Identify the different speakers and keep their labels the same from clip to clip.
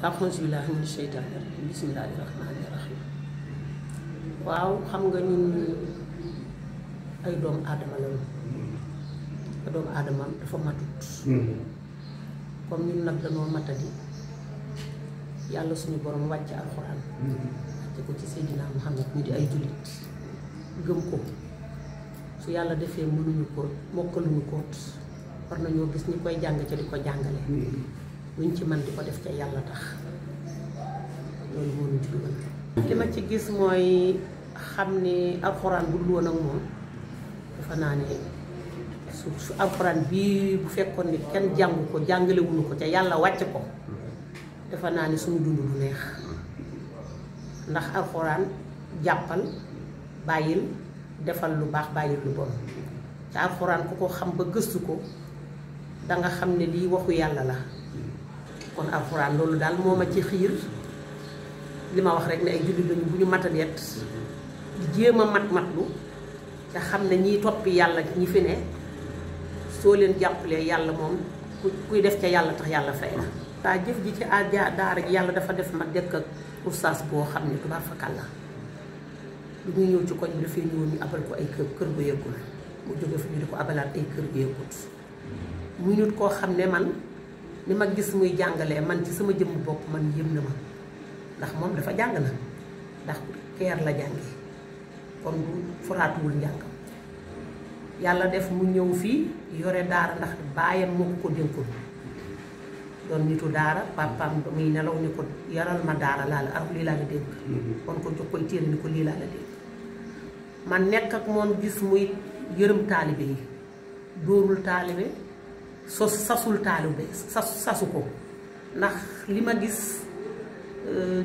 Speaker 1: alhamdulilah min sheytaani rajiim bismillaahi rahmaani rahiim. waaw xam nga ñun ay doomu aadama lañu te doomu aadama dafa matut comme ñun nag dañoo matadi yàlla suñu borom wàcc alxuraan wàcce ko ci Seydina Muhammad ñu di ay jullit gëm ko su yàlla defee mënuñu ko mokkaluñu ko war nañoo gis ñi koy jàng ca di ko jàngale luñ ci man di ko def ca yàlla tax loolu moo ñu ci dugal. li ma ci gis mooy xam ni alxuraan bu dul woon ak moom dafa naa ne su alxuraan bii bu fekkoon ni kenn jàng ko jàngalewuñu ko ca yàlla wàcc ko dafa naa ne suñu dund du neex ndax alxuraan jàppal bàyyil defal lu baax bàyyil lu bon ca alxuraan ku ko xam ba gëstu ko danga xam ne lii waxu yàlla la. kon alxuraan loolu daal moo ma ci xiir li ma wax rek ne ay jullit lañu bu ñu matadeet di jéem a matlu te xam ne ñiy toppi yàlla ñi fi ne soo leen jàppalee yàlla moom kuy def ca yàlla tax yàlla fay la. waa jëf ji ci daara ji yàlla dafa def ma dëkk ak oustaz boo xam ne tubaar fakal la lu ñuy ñëw ci koñ bi dafay ñëwoon ñu abal ko ay kër bu yëggul mu jóge fi ñu di ko abalaat ay kër bu yëggut muy nit koo xam ne man ni ma gis muy jàngalee man ci sama jëmm bopp man yëm na ma ndax moom dafa jàng na ndax keer la jànge kon du foraatuwul njàngam yàlla def mu ñëw fii yore daara ndax baayam moo ko dénkoon doon nitu daara papaam muy nelaw ni ko yaral ma daara laa la lii laa la dénk kon ko jox koy téere ni ko lii laa la dénk man nekk ak moom gis muy yërëm taalibe yi dóorul taalibe sasul taalibe sasu ko ndax li ma gis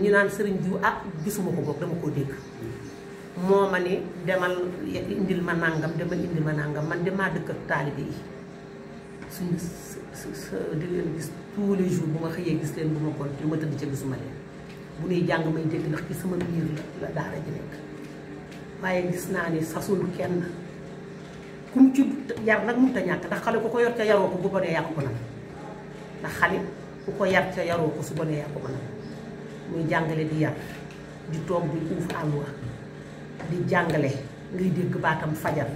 Speaker 1: ñu naan sëriñ diw gisuma ko boog dama koo dégg moo ma ne demal indil ma nàngam demal indil ma nàngam man demaa dëkk ak taalibe yi suñu di leen gis tous les jours bu ma xëyee gis leen bu ma kon lu ma tëdd ca gisuma leen bu nuy jàng may dégg ndax ci sama miir la daara ji nekk waaye gis naa ni sasul kenn kum ci yar nag mënut a ñàkk ndax xale ku ko yor ca yaroo ko bu bonee yàqu ko nag ndax xale ku ko yar ca yaroo ko su bonee yàqu ko nag muy jàngale di yar di toog di uuf àlluwa di jàngale ngay dégg baatam fajar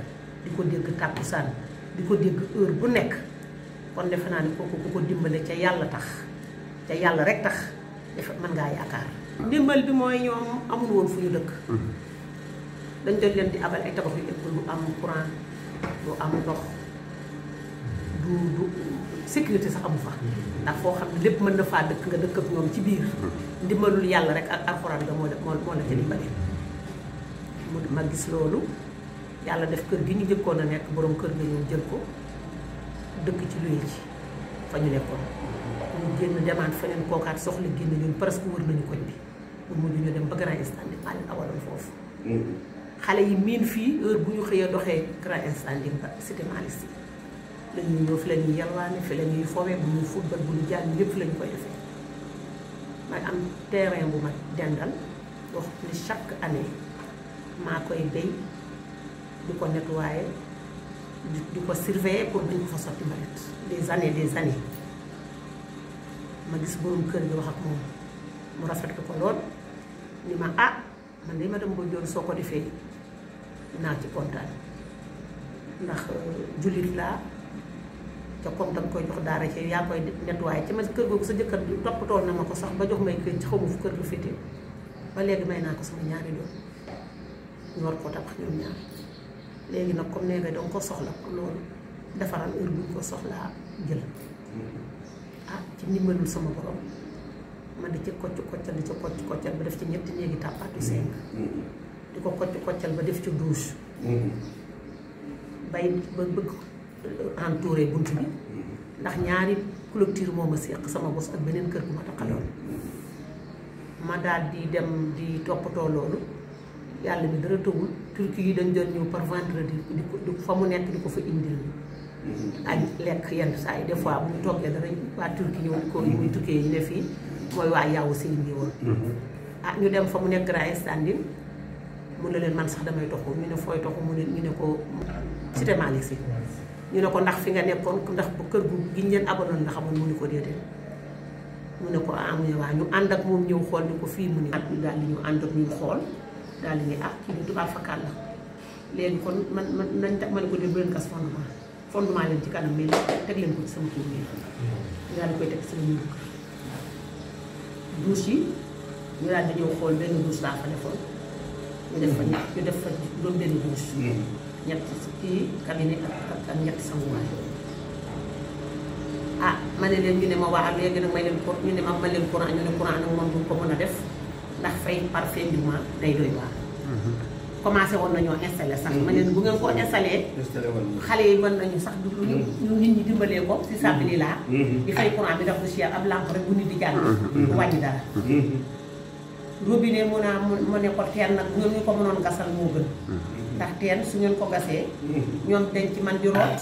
Speaker 1: di ko dégg tàkkusaan di ko dégg heure bu nekk kon defe naa ne kooku ku ko dimbale ca yàlla tax ca yàlla rek tax defe mën ngaa yaakaar. ndimbal bi mooy ñoom amul woon fu ñu dëkk dañ doon leen di abal ay tabax yu ëpp lu am courant lu am ndox du sécurité sax amu fa ndax foo xam ne lépp mën na faa dëkk nga dëkk ak ñoom ci biir ndimbalul yàlla rek ak alxuraan nga moo la ca dimbale ma gis loolu yàlla def kër gi ñu jëkkoon a nekk borom kër ga ñëw jël ko dëkk ci luye ci fa ñu nekkoon ñu génn demaat feneen kookaat soxla génn ñun presque wër nañu koñ bi bu mujj ñu dem ba grand instant maa leen awaloon foofu xale yi miin fii heure bu ñu xëyee doxee grand instant ba cité Malick Sy la ñuy ñëw fi la ñuy yalwaane fi la ñuy foowee bu ñuy football bu ñu jàng lépp fi la ñu koy defee may am terrain bu ma dendal wax ni chaque année maa koy béy di ko nettoyer di ko surveiller pour duñ ko fa sotti mbalit des années ma gis borom kër gi wax ak moom mu rafetlu ko lool ni ma man de madame Boy Dione soo ko defee naa ci kontaan ndax jullit laa te comme danga koy jox daara ci yaa koy nettoyer ci ma kër googu sa jëkkër toppatool na ma ko sax ba jox may kër ci xaw ma fu kër ga féetee ba léegi may naa ko sama ñaari doom ñu war koo tabax ñoom ñaar léegi nag comme nee nga danga ko soxla loolu defaral heure bu ñu ko soxlaa jël ci ndimbalul sama borom man di ci koccal ba def ci ñetti néegi tàppaatu 5 di ko koccal ba def ci douche bay ba bëgg entouré bunt bi ndax ñaari clôture moo ma séq sama bos ak beneen kër bu ma taxaloon ma daal di dem di toppatoo loolu yàlla mi dara tëwul turki yi dañ doon ñëw par vendredi di fa mu nekk di ko fa indil añ lekk yenn saa yi des fois bu ñu toggee dara waa turki ñëw ko muy tukkee yi ne fii mooy waa yaawu si bi woon ñu dem fa mu nekk grand standing mu ne leen man sax damay toxu ñu ne fooy toxu mu ne ñu ne ko cité Malick Sy ñu ne ko ndax fi nga nekkoon ndax bu kër gu giñ leen abonnoon nga xamoon mu ni ko déedéet mu ne ko mu ne waa ñu ànd ak moom ñëw xool ni ko fii mu ne at bi daal di ñu ànd ak ñu xool daal di ne kii di tubaab fakkaat la léegi kon man nañ tax ma ne ko def bu leen gas fondement leen ci kanam mais teg leen ko ci sama tur bi ñu daal di koy teg sama ñuul douche yi ñu daal di ñëw xool benn douche laa fa defoon ñu def fa juróom benn douche ñetti kii cabinet ak ñetti sanguwaay ma ne leen ñu ne ma waa léegi nag may leen ko ñu ne ma leen courant ñu ne courant nag moom duñ ko mën a def ndax fay par fin du mois day doy waar commencé woon nañoo installé sax ma leen bu ngeen ko installé xale yi mën nañu sax du ñu nit ñi dimbalee ko si sàbbili laa di fay courant bi daf du cher ab lampe rek bu nit di jàll du wàññi dara robinet mu ne ko teen nag bu ngeen ñu ko mënoon gasal moo gën ndax teen su ngeen ko gasee ñoom dañ ci man di root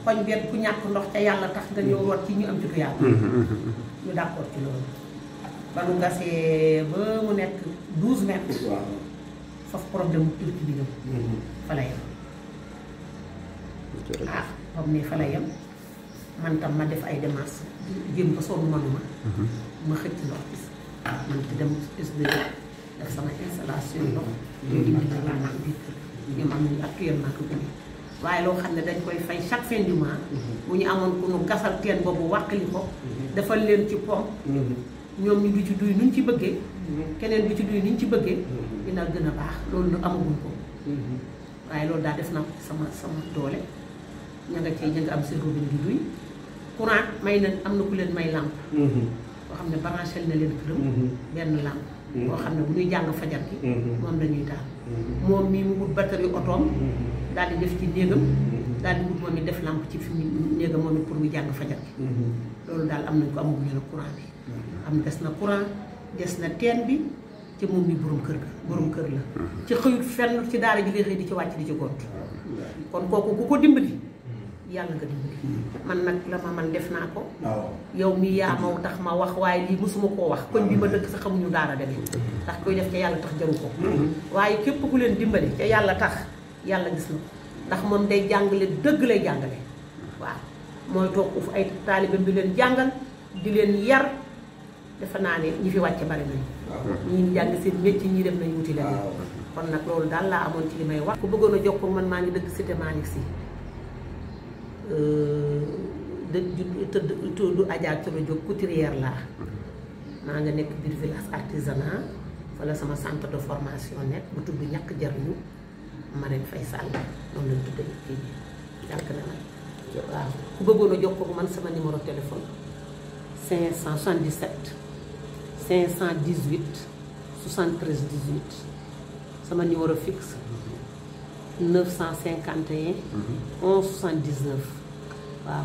Speaker 1: koñ benn ku ñàkk ndox ca yàlla tax nga ñëw root ci ñu am ci tuyaaba ñu d'accord ci loolu ba nu gasee ba mu nekk 12 mètres foofu problème mu turki bi ñëw fa la yem comme ni fa la yem man tam ma def ay démarches jéem ba sonn manuma ma xëcc ndox bi man ci dem SDE def sama installation ndox ñu indi ci wàllu biir kër ñoom am nañu actuellement ko gën waaye loo xam ne dañ koy fay chaque fin du mois bu ñu amoon ku nu gasal teen boobu wàqali ko defal leen ci pompe ñoom ñu du ci duy nuñ ci bëggee keneen du ci duy nuñ ci bëggee dina gën a baax loolu nag amaguñ ko waaye loolu daal def naa ko sama doole ña nga am seen robinet di duy courant may na am na ku leen may lampe boo xam ne branché na leen këram benn lampe boo xam ne bu ñuy jàng fajar gi moom dañuy taal moom mii mu wut batterie otoom daal di def ci néegam daal di wut moom it def lampe ci fi mu néegam moom it pour mu jàng fajar gi loolu daal am nañ ko amaguñu nag courant bi am des na courant des na teen bi ci moom mi borom kër la ci xëyut fenn ci daara ji lay xëy di ci wàcc di ci gont kon kooku ku ko dimbali yàlla nga dimbali man nag la ma man def naa ko yow mi yaa ma tax ma wax waaye lii mosuma koo wax koñ bi ma dëkk sa xamuñu daara demee ndax koy def ca yàlla tax jaru ko waaye képp ku leen dimbali ca yàlla tax yàlla gis na ko ndax moom day jàngale dëgg lay jàngale waaw mooy toog uf ay taalibeem di leen jàngal di leen yar defe naa ne ñi fi wàcce bari nañu ñii jàng seen métier ñii dem nañu wuti leneen kon nag loolu daal laa amoon ci li may wax ku bëggoon a jokkoo man maa ngi dëkk Cité Malick Sy tudd Adja Touré Diop couturière laa maa nga nekk biir village artisanat fa la sama centre de formation nekk bu tudd ñàkk jariñu Marème Faye Sall noonu lañ tudd kii bi jànk na nag waaw ku bëggoon a jokkoo man sama numéro téléphone 577 518 73 18 sama numéro fixe 951 11 79 waaw